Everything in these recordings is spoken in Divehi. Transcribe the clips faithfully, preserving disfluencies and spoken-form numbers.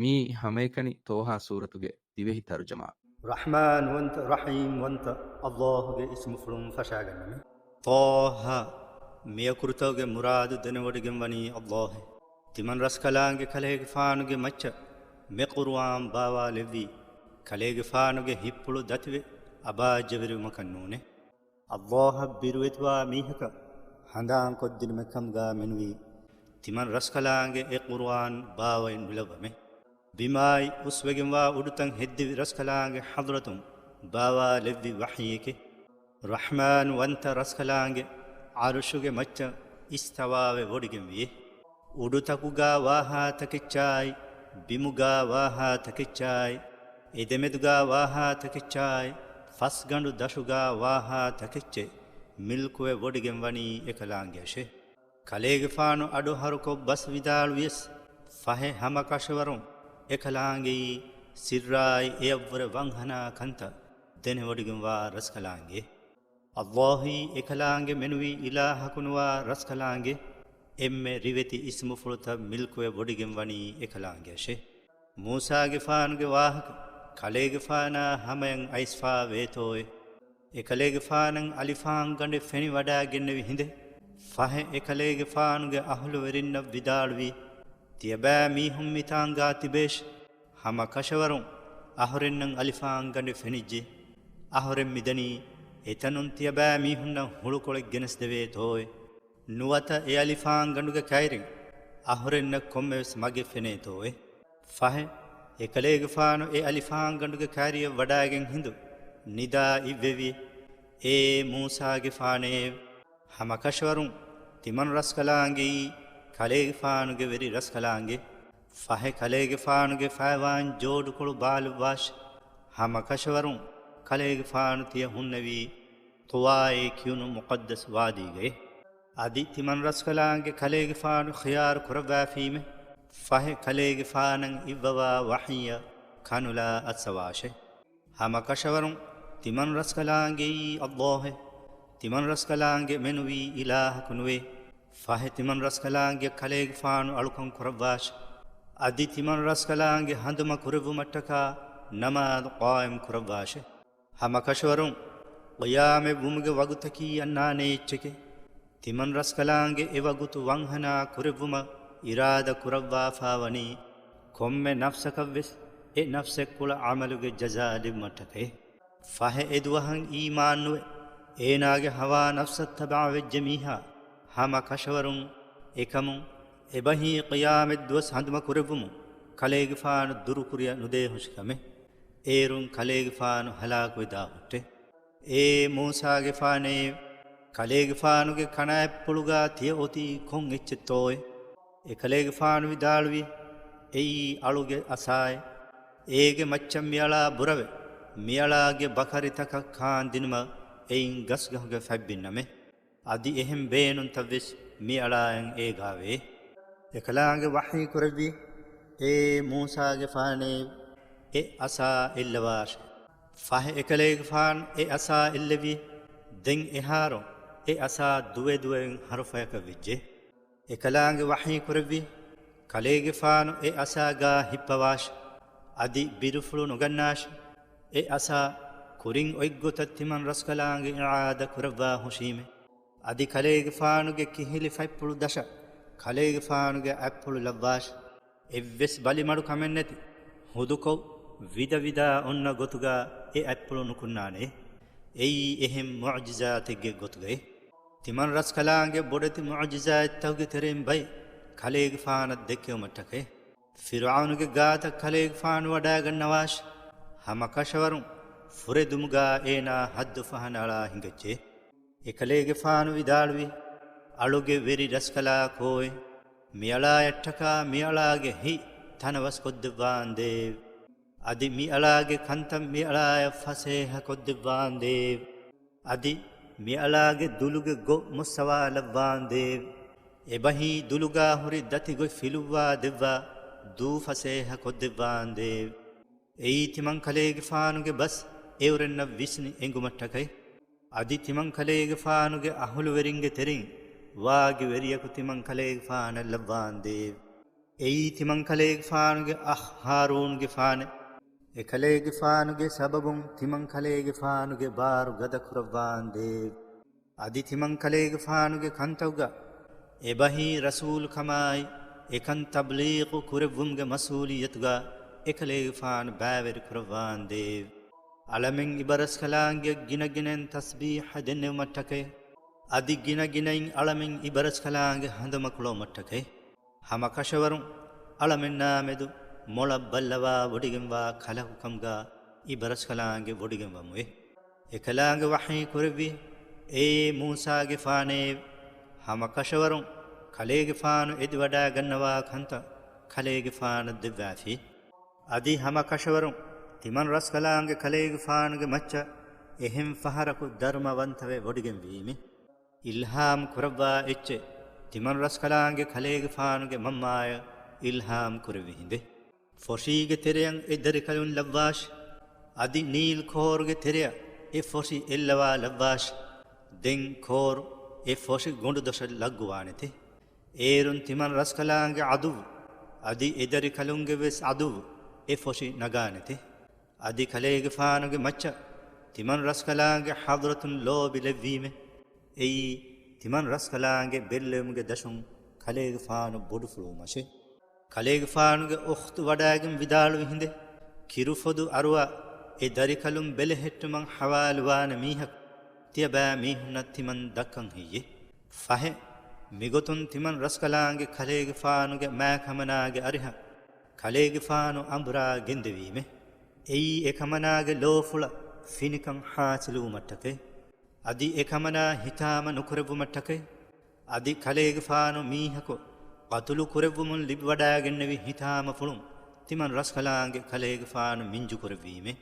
މިއީ ހަމައެކަނި ޠާހާ ސޫރަތުގެ ދިވެހި ތަރުޖަމާ. ރަޙްމާންވަންތަ، ރަޙީމްވަންތަ ﷲ ގެ އިސްމުފުޅުން ފަށާގަންނަމެ. ޠާހާ، މިއަކުރުތަކުގެ މުރާދު ދެނެވޮޑިގެންވަނީ ﷲ އޭ. ތިމަން ރަސްކަލާނގެ ކަލޭގެފާނުގެ މައްޗަށް މި ޤުރުއާން ބާވާލެއްވީ، ކަލޭގެފާނުގެ ހިތްޕުޅު ދަތިވެ އަބާއްޖަވެރިވުމަކަށް ނޫނޭ. ﷲ އަށް ބިރުވެތިވާ މީހަކަށް ހަނދާންކޮށްދިނުމެއް ކަމުގާ މެނުވީ، ތިމަން ރަސްކަލާނގެ އެ ޤުރުއާން ބާވައި ނުލައްވަމޭ. ބިމާއި އުސްވެގެންވާ އުޑުތައް ހެއްދެވި ރަސްކަލާނގެ ޙަޟްރަތުން ބާވާލެއްވި ވަޙީއެކޭ. ރަޙްމާންވަންތަ ރަސްކަލާނގެ ޢަރުޝުގެ މައްޗަށް އިސްތަވާވެ ވޮޑިގެންވިއޭ. އުޑުތަކުގާ ވާހާ ތަކެއްޗާއި، ބިމުގާ ވާހާ ތަކެއްޗާއި، އެދެމެދުގާ ވާހާ ތަކެއްޗާއި، ފަސްގަނޑު ދަށުގާ ވާހާ ތަކެއްޗެއް މިލްކުވެ ވޮޑިގެން ވަނީ އެކަލާނގެއަށޭ. ކަލޭގެފާނު އަޑުއަހަރުކޮށް ބަސް ވިދާޅުވިޔަސް، ފަހެ ހަމަކަށަވަރުން އެކަލާނގެއީ ސިއްރާއި އެއަށްވުރެ ވަންހަނާ ކަންތައް ދެނެވޮޑިގެންވާ ރަސްކަލާނގެ. ﷲ އީ އެކަލާނގެ މެނުވީ އިލާހަކު ނުވާ ރަސްކަލާނގެ. އެންމެ ރިވެތި އިސްމުފުޅުތައް މިލްކުވެ ވޮޑިގެން ވަނީ އެކަލާނގެއަށޭ. މޫސާގެފާނުގެ ވާހަކަ ކަލޭގެފާނާ ހަމަޔަށް އައިސްފާ ވޭތޯއޭ. އެކަލޭގެފާނަށް އަލިފާންގަނޑެއް ފެނިވަޑައިގެންނެވި ހިނދެއް، ފަހެ އެކަލޭގެފާނުގެ އަހުލުވެރިންނަށް ވިދާޅުވީ، ތިޔަބައިމީހުން މިތާނގާ ތިބޭށި. ހަމަކަށަވަރުން އަހުރެންނަށް އަލިފާންގަނޑެއް ފެނިއްޖެ. އަހުރެން މިދަނީ އެތަނުން ތިޔަބައިމީހުންނަށް ހުޅުކޮޅެއް ގެނެސްދެވޭތޯއޭ. ނުވަތަ އެ އަލިފާންގަނޑުގެ ކައިރިން އަހުރެންނަށް ކޮންމެވެސް މަގެއް ފެނޭތޯއޭ. ފަހެ، އެކަލޭގެފާނު އެ އަލިފާންގަނޑުގެ ކައިރިއަށް ވަޑައިގެން ހިނދު ނިދާ އިއްވެވި، އޭ މޫސާގެފާނޭ! ހަމަކަށަވަރުން ތިމަން ރަސްކަލާނގެއީ ކަލޭގެފާނުގެ ވެރި ރަސްކަލާނގެ. ފަހެ ކަލޭގެފާނުގެ ފައިވާން ޖޯޑުކޮޅު ބާލައްވާށި. ހަމަކަށަވަރުން ކަލޭގެފާނު ތިޔަ ހުންނެވީ ޠުވާއޭ ކިޔުނު މުޤައްދަސް ވާދީގައޭ. އަދި ތިމަން ރަސްކަލާނގެ ކަލޭގެފާނު ޚިޔާރު ކުރައްވާފީމެ. ފަހެ ކަލޭގެފާނަށް އިއްވަވާ ވަޙީއަށް ކަނުލާ އައްސަވާށޭ. ހަމަކަށަވަރުން ތިމަން ރަސްކަލާނގެއީ ﷲ އޭ. ތިމަން ރަސްކަލާނގެ މެނުވީ އިލާހަކު ނުވޭ. ފަހެ ތިމަން ރަސްކަލާނގެ ކަލޭގެފާނު އަޅުކަން ކުރައްވާށި. އަދި ތިމަން ރަސްކަލާނގެ ހަނދުމަ ކުރެއްވުމަށްޓަކާ ނަމާދު ޤާއިމް ކުރައްވާށޭ. ހަމަކަށަވަރުން ޤިޔާމަތްވުމުގެ ވަގުތަކީ އަންނާނެ އެއްޗެކޭ. ތިމަން ރަސްކަލާނގެ އެ ވަގުތު ވަންހަނާ ކުރެއްވުމަށް އިރާދަ ކުރައްވާފާވަނީ ކޮންމެ ނަފްސަކަށްވެސް އެ ނަފްސެއްކުޅަ ޢަމަލުގެ ޖަޒާ ލިބުމަށްޓަކައި. ފަހެ އެދުވަހަށް އީމާންނުވެ، އޭނާގެ ހަވާ ނަފްސަށް ތަބަޢަވެއްޖެ މީހާ ހަމަ ކަށަވަރުން އެކަމުން އެބަހީ ޤިޔާމަތްދުވަސް ހަނދުމަ ކުރެއްވުމުން ކަލޭގެފާނު ދުރުކުރިޔަށް ނުދޭހުށިކަމެއް. އޭރުން ކަލޭގެފާނު ހަލާކުވެދާ ހުއްޓެ. އޭ މޫސާގެފާނޭ! ކަލޭގެފާނުގެ ކަނާތްޕުޅުގާ ތިޔަ އޮތީ ކޮން އެއްޗެއްތޯއޭ؟ އެކަލޭގެފާނު ވިދާޅުވި، އެއީ އަޅުގެ އަސާއޭ. އޭގެ މައްޗަށް މިއަޅާ ބުރަވެ، މިއަޅާގެ ބަކަރިތަކަށް ކާންދިނުމަށް އެއިން ގަސްގަހުގެ ފަތްބިންނަމޭ. އަދި އެހެން ބޭނުންތައްވެސް މިއަޅާއަށް އޭގާވޭ. އެކަލާނގެ ވަޙީ ކުރެއްވި، އޭ މޫސާގެފާނޭ! އެ އަސާ އެއްލަވާށޭ. ފަހެ އެކަލޭގެފާނު އެ އަސާ އެއްލެވި. ދެން އެހާރު އެ އަސާ ދުވެދުވެވެން ހަރުފަޔަކަށް ވެއްޖެ. އެކަލާނގެ ވަޙީ ކުރެއްވި، ކަލޭގެފާނު އެ އަސާގާ ހިއްޕަވާށި. އަދި ބިރުފުޅު ނުގަންނާށި. އެ އަސާ ކުރިން އޮތްގޮތަށް ތިމަން ރަސްކަލާނގެ އިޢާދަ ކުރައްވާ ހުށީމެ. އަދި ކަލޭގެފާނުގެ ކިހިލި ފަތްޕުޅު ދަށަށް ކަލޭގެފާނުގެ އަތްޕުޅު ލައްވާށި. އެއްވެސް ބަލިމަޑު ކަމެއްނެތި، ހުދުކޮށް، ވިދަވިދާ އޮންނަ ގޮތުގާ އެ އަތްޕުޅު ނުކުންނާނެ. އެއީ އެހެން މުޢުޖިޒާތެއްގެ ގޮތުގައި. ތިމަން ރަސްކަލާނގެ ބޮޑެތި މުޢުޖިޒާތްތަކުގެ ތެރެއިން ބައެއް ކަލޭގެފާނަށް ދެއްކެވުމަށްޓަކައި. ފިރުޢައުނުގެ ގާތަށް ކަލޭގެފާނު ވަޑައިގަންނަވާށި. ހަމަ ކަށަވަރުން ފުރެދުމުގާ އޭނާ ހައްދު ފަހަނަ އަޅާ ހިނގައްޖެ. އެކަލޭގެފާނު ވިދާޅުވި، އަޅުގެ ވެރި ރަސްކަލާކޯއޭ! މިއަޅާޔަށްޓަކާ މިއަޅާގެ ހިތް ތަނަވަސްކޮށްދެއްވާނދޭވެ! އަދި މިއަޅާގެ ކަންތައް މިއަޅާޔަށް ފަސޭހަކޮށްދެއްވާނދޭވެ! އަދި މިއަޅާގެ ދުލުގެ ގޮށް މުއްސަވާލައްވާނދޭވެ! އެބަހީ ދުލުގާ ހުރި ދަތި ގޮތް ފިލުއްވާ ދެއްވާ ދޫ ފަސޭހަކޮށްދެއްވާނދޭވެ! އެއީ ތިމަން ކަލޭގެފާނުގެ ބަސް އެއުރެންނަށް ވިސްނި އެނގުމަށްޓަކައި. އަދި ތިމަން ކަލޭގެފާނުގެ އަހުލުވެރިންގެ ތެރެއިން ވާގި ވެރިޔަކު ތިމަން ކަލޭގެފާނަށް ލައްވާނދޭވެ! އެއީ ތިމަން ކަލޭގެފާނުގެ އަޚް ހާރޫންގެފާނެ. އެކަލޭގެފާނުގެ ސަބަބުން ތިމަން ކަލޭގެފާނުގެ ބާރު ގަދަ ކުރައްވާންދޭވި. އަދި ތިމަން ކަލޭގެފާނުގެ ކަންތައްގަ އެބަހީ ރަސޫލުކަމާއި، އެކަން ތަބްލީޣު ކުރެއްވުމުގެ މަސްއޫލިއްޔަތުގަ އެކަލޭގެފާނު ބައިވެރި ކުރައްވާންދޭވި. އަޅަމެން އިބަރަސްކަލާނގެ ގިނަގިނައިން ތަސްބީޙަ ދެންނެވުމަށްޓަކައި، އަދި ގިނަގިނައިން އަޅަމެން އިބަރަސްކަލާނގެ ހަނދުމަކުޅަވުމަށްޓަކައި، ހަމަކަށަވަރުން އަޅަމެންނާމެދު މޮޅަށް ބައްލަވާ ވޮޑިގެންވާ ކަލަކުކަމުގަ އިބަރަސްކަލާނގެ ވޮޑިގެންވަމުވެ. އެކަލާނގެ ވަޙީ ކުރެއްވި، އޭ މޫސާގެފާނޭ، ހަމަކަށަވަރުން ކަލޭގެފާނު އެދިވަޑައިގަންނަވާ ކަންތައް ކަލޭގެފާނަށް ދެއްވާފި. އަދި ހަމަކަށަވަރުން ތިމަން ރަސްކަލާނގެ ކަލޭގެފާނުގެ މައްޗަށް އެހެން ފަހަރަކު ދަރުމަވަންތަވެ ވޮޑިގެންވީމެ. އިލްހާމް ކުރައްވާ އެއްޗެއް ތިމަން ރަސްކަލާނގެ ކަލޭގެފާނުގެ މަންމާޔަށް އިލްހާމް ކުރެއްވި ހިނދެއް. ފޮށީގެ ތެރެއަށް އެ ދަރިކަލުން ލައްވާށި. އަދި ނީލް ކޯރުގެ ތެރެއަށް އެ ފޮށި އެއްލަވާ ލައްވާށި. ދެން ކޯރު އެ ފޮށި ގޮނޑުދޮށަށް ލައްގުވާނެތެ. އޭރުން ތިމަން ރަސްކަލާނގެ އަދުއްވު، އަދި އެ ދަރިކަލުންގެ ވެސް އަދުއްވު އެ ފޮށި ނަގާނެތެ. އަދި ކަލޭގެފާނުގެ މައްޗަށް ތިމަން ރަސްކަލާނގެ ޙަޟްރަތުން ލޯބި ލެއްވީމެ. އެއީ ތިމަން ރަސްކަލާނގެ ބެއްލެވުމުގެ ދަށުން ކަލޭގެފާނު ބޮޑުފުޅުވުމަށެ. ކަލޭގެފާނުގެ އުޚްތު ވަޑައިގެން ވިދާޅުވި ހިނދެއް، ކިރުފޮދު އަރުވާ އެ ދަރިކަލުން ބެލެހެއްޓުމަށް ޙަވާލުވާނެ މީހަކު ތިޔަބައިމީހުންނަށް ތިމަން ދައްކަން ހެއްޔެ؟ ފަހެ، މިގޮތުން ތިމަން ރަސްކަލާނގެ ކަލޭގެފާނުގެ މާކަމަނާގެ އަރިހަށް ކަލޭގެފާނު އަނބުރާ ގެންދެވީމެ. އެއީ އެކަމަނާގެ ލޯފުޅަށް ފިނިކަން ޙާޞިލުވުމަށްޓަކައި، އަދި އެކަމަނާ ހިތާމަ ނުކުރެއްވުމަށްޓަކައި، އަދި ކަލޭގެފާނު މީހަކު ޤަތުލު ކުރެއްވުމުން ލިބިވަޑައިގެންނެވި ހިތާމަފުޅުން ތިމަން ރަސްކަލާނގެ ކަލޭގެފާނު މިންޖުކުރެއްވީމެ.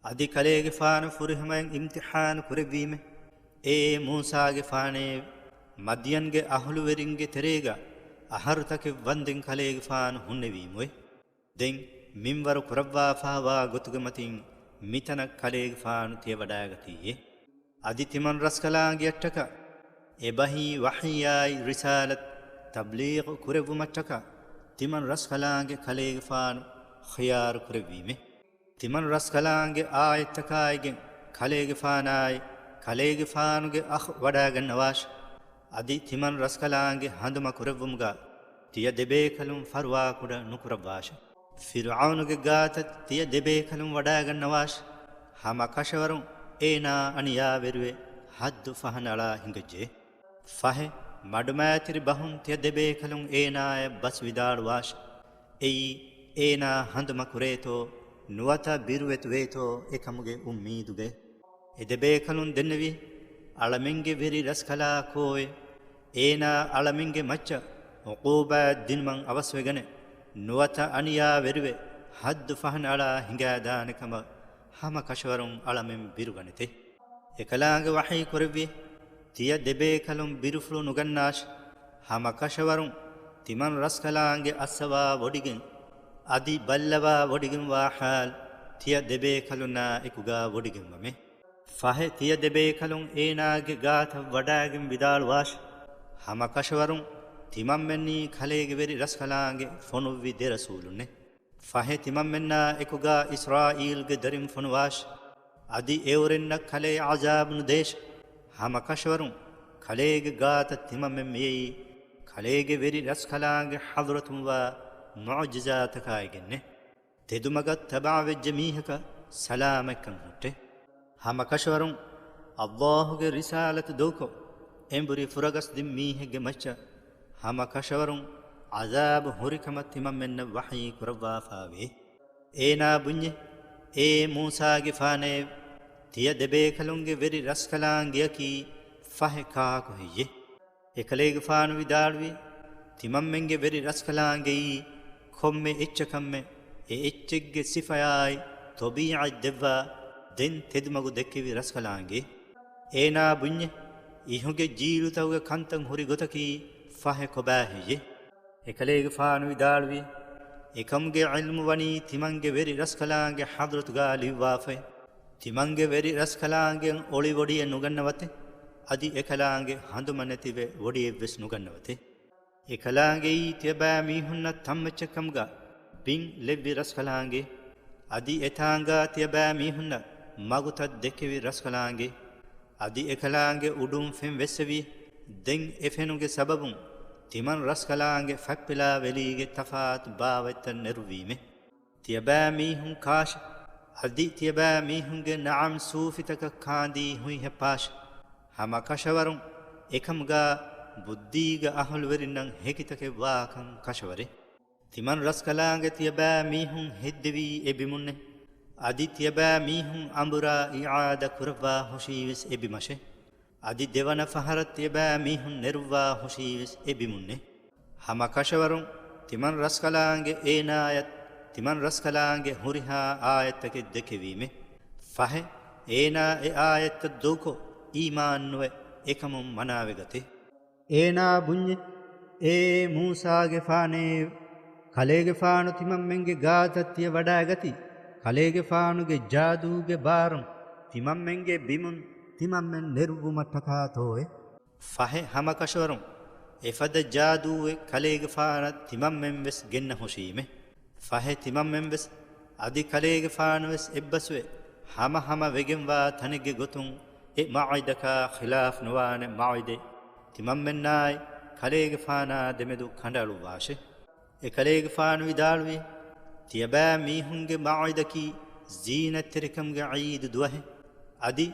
އަދި ކަލޭގެފާނު ފުރިހަމައިން އިމްތިޙާނު ކުރެއްވީމެ. އޭ މޫސާގެފާނޭ، މަދްޔަންގެ އަހުލުވެރިންގެ ތެރޭގަ އަހަރުތަކެއް ވަންދެން ކަލޭގެފާނު ހުންނެވީމުވެ. ދެން މިންވަރު ކުރައްވާފާވާ ގޮތުގެ މަތިން މިތަނަށް ކަލޭގެފާނު ތިޔަވަޑައިގަތީއޭ. އަދި ތިމަން ރަސްކަލާނގެއަށްޓަކާ އެބަހީ ވަޙީއާއި ރިސާލަތު ތަބްލީޣު ކުރެއްވުމަށްޓަކާ ތިމަން ރަސްކަލާނގެ ކަލޭގެފާނު ޚިޔާރު ކުރެއްވީމެ. ތިމަން ރަސްކަލާނގެ އާޔަތްތަކާއިގެން ކަލޭގެފާނާއި ކަލޭގެފާނުގެ އަޚް ވަޑައިގަންނަވާށި. އަދި ތިމަން ރަސްކަލާނގެ ހަނދުމަ ކުރެއްވުމުގަ ތިޔަ ދެބޭކަލުން ފަރުވާކުޑަ ނުކުރައްވާށި. ފިރުޢައުނުގެ ގާތަށް ތިޔަ ދެބޭކަލުން ވަޑައިގަންނަވާށި. ހަމަ ކަށަވަރުން އޭނާ އަނިޔާވެރިވެ ހައްދު ފަހަނައަޅާ ހިނގައްޖެ. ފަހެ، މަޑުމައިތިރި ބަހުން ތިޔަ ދެބޭކަލުން އޭނާޔަށް ބަސް ވިދާޅުވާށި. އެއީ، އޭނާ ހަނދުމަ ކުރޭތޯ، ނުވަތަ ބިރުވެތިވޭތޯ އެކަމުގެ އުއްމީދުގައި. އެ ދެބޭކަލުން ދެންނެވި، އަޅަމެންގެ ވެރި ރަސްކަލާ ކޯއެ؟ އޭނާ އަޅަމެންގެ މައްޗަށް ޢުޤޫބާތް ދިނުމަށް އަވަސްވެގަނެ، ނުވަތަ އަނިޔާވެރިވެ ހައްދު ފަހަނައަޅާ ހިނގާދާނެ ކަމަށް ހަމަ ކަށަވަރުން އަޅަމެން ބިރުގަނެތެ. އެކަލާނގެ ވަޙީ ކުރެއްވި، ތިޔަ ދެބޭކަލުން ބިރުފުޅު ނުގަންނާށި. ހަމަ ކަށަވަރުން ތިމަން ރަސްކަލާނގެ އައްސަވާ ވޮޑިގެން، އަދި ބައްލަވާ ވޮޑިގެންވާ ޙާލު ތިޔަ ދެބޭކަލުންނާ އެކުގާ ވޮޑިގެންވަމެ. ފަހެ، ތިޔަ ދެބޭކަލުން އޭނާގެ ގާތަށް ވަޑައިގެން ވިދާޅުވާށި. ހަމަ ކަށަވަރުން ތިމަންމެންނީ ކަލޭގެ ވެރި ރަސްކަލާނގެ ފޮނުއްވި ދެ ރަސޫލުންނެ. ފަހެ، ތިމަންމެންނާ އެކުގާ އިސްރާއީލްގެ ދަރިން ފޮނުވާށި. އަދި އެއުރެންނަށް ކަލޭ ޢަޒާބު ނުދޭށި. ހަމަ ކަށަވަރުން ކަލޭގެ ގާތަށް ތިމަންމެން މިއައީ، ކަލޭގެ ވެރި ރަސްކަލާނގެ ޙަޟްރަތުންވާ މުޢުޖިޒާތަކާއިގެންނެ. ތެދުމަގަށް ތަބަޢަވެއްޖެ މީހަކަށް ސަލާމަތްކަން ހުއްޓެ. ހަމަ ކަށަވަރުން ﷲ ގެ ރިސާލަތު ދޮގުކޮށް، އެނބުރި ފުރަގަސްދިން މީހެއްގެ މައްޗަށް ހަމަ ކަށަވަރުން ޢަޒާބު ހުރިކަމަށް ތިމަންމެންނަށް ވަޙީ ކުރައްވާފާވޭ. އޭނާ ބުންޏެ، އޭ މޫސާގެފާނޭ، ތިޔަ ދެބޭކަލުންގެ ވެރި ރަސްކަލާނގެއަކީ ފަހެ ކާކު ހެއްޔެ؟ އެކަލޭގެފާނު ވިދާޅުވި، ތިމަންމެންގެ ވެރި ރަސްކަލާނގެއީ ކޮންމެ އެއްޗަކަށްމެ އެ އެއްޗެއްގެ ސިފަޔާއި ޠަބީޢަތް ދެއްވާ، ދެން ތެދުމަގު ދެއްކެވި ރަސްކަލާނގެ. އޭނާ ބުންޏެ، އިހުގެ ޖީލުތަކުގެ ކަންތައް ހުރި ގޮތަކީ ފަހެ ކޮބާ ހެއްޔެ؟ އެކަލޭގެފާނު ވިދާޅުވި، އެކަމުގެ ޢިލްމު ވަނީ ތިމަންގެ ވެރި ރަސްކަލާނގެ ޙަޟްރަތުގާ ލިޔުއްވާފައި. ތިމަންގެ ވެރި ރަސްކަލާނގެ އޮޅި ވޮޑިއެއް ނުގަންނަވަތެ، އަދި އެކަލާނގެ ހަނދުމަ ނެތިވެ ވޮޑިއެއްވެސް ނުގަންނަވަތެ. އެކަލާނގެއީ ތިޔަބައިމީހުންނަށް ތަންމައްޗަށް ކަމުގަ ބިން ލެއްވި ރަސްކަލާނގެ. އަދި އެތާނގާ ތިޔަބައިމީހުންނަށް މަގުތައް ދެއްކެވި ރަސްކަލާނގެ. އަދި އެކަލާނގެ އުޑުން ފެން ވެއްސެވި. ދެން އެ ފެނުގެ ސަބަބުން ތިމަން ރަސްކަލާނގެ ފަތްޕިލާވެލީގެ ތަފާތު ބާވަތްތައް ނެރުއްވީމެ. ތިޔަބައިމީހުން ކާށި. އަދި ތިޔަބައިމީހުންގެ ނަޢަމް ސޫފިތަކަށް ކާނދީ ހުއިހެއް ޕާށި. ހަމަ ކަށަވަރުން އެކަމުގާ ބުއްދީގެ އަހުލުވެރިންނަށް ހެކިތަކެއް ވާކަން ކަށަވަރޭ. ތިމަން ރަސްކަލާނގެ ތިޔަބައިމީހުން ހެއްދެވީ އެ ބިމުންނޭ. އަދި ތިޔަބައިމީހުން އަނބުރާ އިޢާދަ ކުރައްވާ ހުށީވެސް އެ ބިމަށޭ. އަދި ދެވަނަ ފަހަރަށް ތިޔަބައިމީހުން ނެރުއްވާ ހުށީވެސް އެ ބިމުންނޭ. ހަމަ ކަށަވަރުން ތިމަން ރަސްކަލާނގެ އޭނާޔަށް ތިމަން ރަސްކަލާނގެ ހުރިހާ އާޔަތްތަކެއް ދެކެވީމޭ. ފަހެ، އޭނާ އެ އާޔަތްތައް ދޮގުކޮށް، އީމާންނުވެ، އެކަމުން މަނާވެގަތޭ. އޭނާ ބުންޏެ، އޭ މޫސާގެފާނޭ! ކަލޭގެފާނު ތިމަންމެންގެ ގާތަށް ތިޔަ ވަޑައިގަތީ، ކަލޭގެފާނުގެ ޖާދޫގެ ބާރުން ތިމަންމެންގެ ބިމުން ތިމަންމެން ނެރުއްވުމަށްޓަކާތޯއެ؟ ފަހެ ހަމަކަށަވަރުން އެފަދަ ޖާދޫއެއް ކަލޭގެފާނަށް ތިމަންމެން ވެސް ގެންނަ ހުށީމެ. ފަހެ ތިމަންމެން ވެސް އަދި ކަލޭގެފާނު ވެސް އެއްބަސްވެ، ހަމަ ހަމަ ވެގެންވާ ތަނެއްގެ ގޮތުން އެ މައުއިދަކާ ޚިލާފް ނުވާނެ މައުއިދެއް ތިމަންމެންނާއި ކަލޭގެފާނާ ދެމެދު ކަނޑައަޅުއްވާށެ. އެކަލޭގެފާނު ވިދާޅުވި، ތިޔަބައިމީހުންގެ މައުއިދަކީ ޒީނަތްތެރިކަމުގެ ޢީދު ދުވަހެއް. އަދި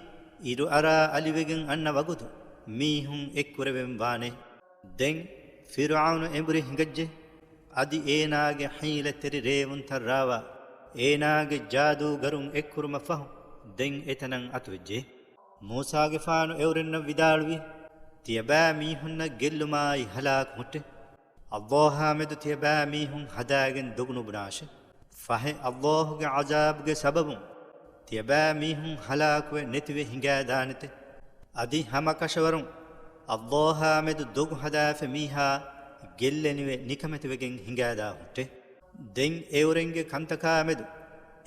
އިރުއަރާ އަލިވެގެން އަންނަ ވަގުތު މީހުން އެއްކުރެވެން ވާނެ. ދެން ފިރުޢައުނު އެނބުރި ހިނގައްޖެ. އަދި އޭނާގެ ޙީލަތްތެރި ރޭވުންތައް ރާވާ، އޭނާގެ ޖާދޫގަރުން އެއްކުރުމަށް ފަހު، ދެން އެތަނަށް އަތުވެއްޖެ. މޫސާގެފާނު އެއުރެންނަށް ވިދާޅުވި، ތިޔަބައިމީހުންނަށް ގެއްލުމާއި ހަލާކު ހުއްޓެ. ﷲ އާމެދު ތިޔަބައިމީހުން ހަދާގެން ދޮގު ނުބުނާށެ. ފަހެ ﷲ ގެ ޢަޒާބުގެ ސަބަބުން ތިޔަބައިމީހުން ހަލާކުވެ ނެތިވެ ހިނގާދާނެތެ. އަދި ހަމަކަށަވަރުން ﷲ އާމެދު ދޮގު ހަދާފަ މީހާ ގެއްލެނިވެ ނިކަމެތިވެގެން ހިނގާދާ ހުއްޓެ. ދެން އެއުރެންގެ ކަންތަކާމެދު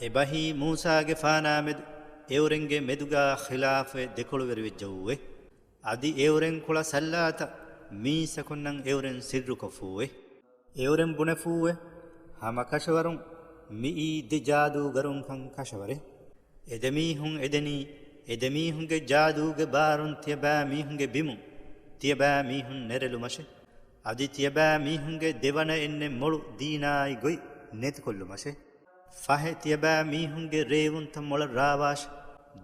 އެބަހީ މޫސާގެފާނާމެދު އެއުރެންގެ މެދުގާ ޚިލާފުވެ ދެކޮޅުވެރިވެއްޖައޫވެ. އަދި އެއުރެން ކުޅަ ސައްލާތައް މީސްތަކުންނަށް އެއުރެން ސިއްރުކޮށްފޫއެ. އެއުރެން ބުނެފޫއެ، ހަމަ ކަށަވަރުން މިއީ ދެ ޖާދޫގަރުންކަން ކަށަވަރެއް. އެދެމީހުން އެދެނީ އެދެމީހުންގެ ޖާދޫގެ ބާރުން ތިޔަބައިމީހުންގެ ބިމުން ތިޔަބައިމީހުން ނެރެލުމަށެ. އަދި ތިޔަބައިމީހުންގެ ދެވަނަ އެންނެއް މޮޅު ދީނާއި ގޮތް ނެތިކޮށްލުމަށެ. ފަހެ ތިޔަބައިމީހުންގެ ރޭވުންތައް މޮޅަށް ރާވާށެ.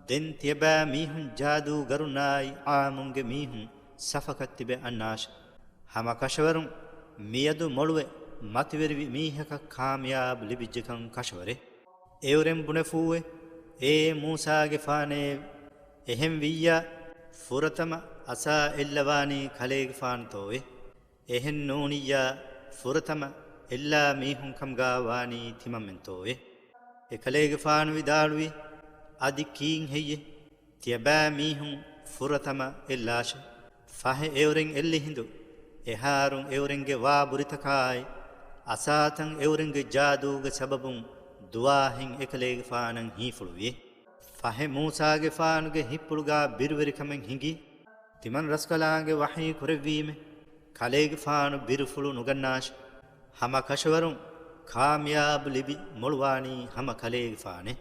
ދެން ތިޔަބައިމީހުން ޖާދޫގަރުންނާއި އާއްމުންގެ މީހުން ސަފަކަށް ތިބެ އަންނާށެ. ހަމަކަށަވަރުން މިއަދު މޮޅުވެ މަތިވެރިވި މީހަކަށް ކާމިޔާބު ލިބިއްޖެކަން ކަށަވަރެއް. އެއުރެން ބުނެފޫއެ، އޭ މޫސާގެފާނޭ! އެހެން ވިއްޔާ، ފުރަތަމަ އަސާ އެއްލަވާނީ ކަލޭގެފާނުތޯއެ؟ އެހެން ނޫނިއްޔާ، ފުރަތަމަ އެއްލާ މީހުން ކަމުގާ ވާނީ ތިމަންމެންތޯއެ؟ އެކަލޭގެފާނު ވިދާޅުވި، އަދި ކީއްހެއްޔެ؟ ތިޔަބައިމީހުން ފުރަތަމަ އެއްލާށެ. ފަހެ އެއުރެން އެއްލި ހިނދު، އެހާރުން އެއުރެންގެ ވާބުރިތަކާއި، އަސާތައް އެއުރެންގެ ޖާދޫގެ ސަބަބުން ދުވާހެން އެކަލޭގެފާނަށް ހީފުޅުވި. ފަހެ މޫސާގެފާނުގެ ހިތްޕުޅުގާ ބިރުވެރިކަމެއް ހިނގި، ތިމަން ރަސްކަލާނގެ ވަޙީ ކުރެއްވީމެ، ކަލޭގެފާނު ބިރުފުޅު ނުގަންނާށެ. ހަމަ ކަށަވަރުން ކާމިޔާބު ލިބި މޮޅުވާނީ ހަމަ ކަލޭގެފާނެ.